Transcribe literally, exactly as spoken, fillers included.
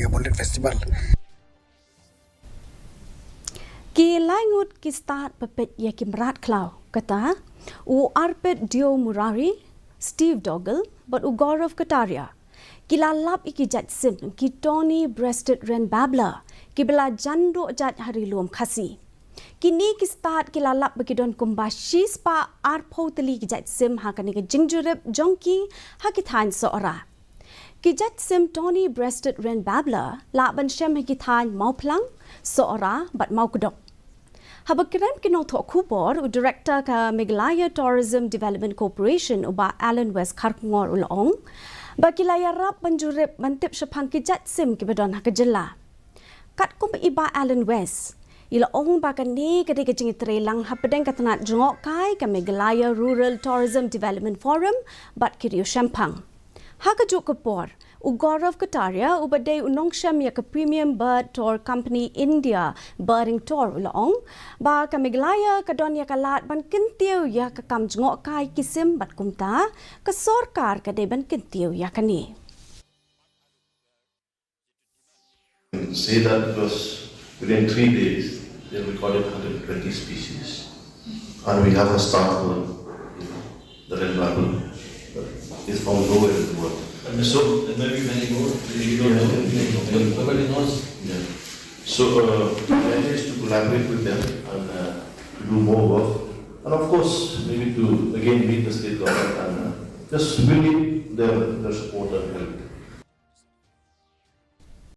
Bonded Festival. Ki laingut ki stad ba peit ïa ki mrad khlaw, kata u Arpit Deo Murari, Steve Dougall bad u Gaurav Kataria, ki la lap ïa ki jait sim ki Tawny Breasted Wren Babbler, ki ba la jan duh jait ha ri lum Khasi. Kine ki stad ki la lap ba ki don kumba shispah arphew tylli ki jait sim ha kane ka jingjurip jong ki ha ki thaiñ Sohra. Ki jait sim Tawny Breasted Wren Babbler lah ban shem ha ki thaiñ Mawphlang, Sohra bad Mawkdok. Haba kren ki nongthoh khubor, u Director ka Meghalaya Tourism Development Corporation, u Bah Alan West Kharkongor, u la ong ba ki la ïarap ban jurip ban tip shaphang ki jait sim ki ba don ha ka jylla. Katkum i Bah Alan West, i la ong ba kane ka dei ka jingïatreilang hapdeng ka tnat jngohkai ka Meghalaya Rural Tourism Development Forum bad ki riew shemphang. Ha kajuh ka por, u Gaurav Kataria, u ba dei u nongshem ïa ka Premium Bird Tour Company India Birding Tour, u la ong ba ka Meghalaya ka don ïa ka lad ban kyntiew ïa ka kam jngohkai ki sim bad kumta ka sorkar ka dei ban kyntiew ïa kane. Say that because within three days they recorded one hundred twenty species. And we have a star bird, you know, the red babbler. It's found nowhere in the world. So, there may be many more. We don't know. Nobody knows. Yeah. So, uh, the idea is to collaborate with them and uh, to do more work. And of course, maybe to again meet the state government and uh, just really their, their support and help.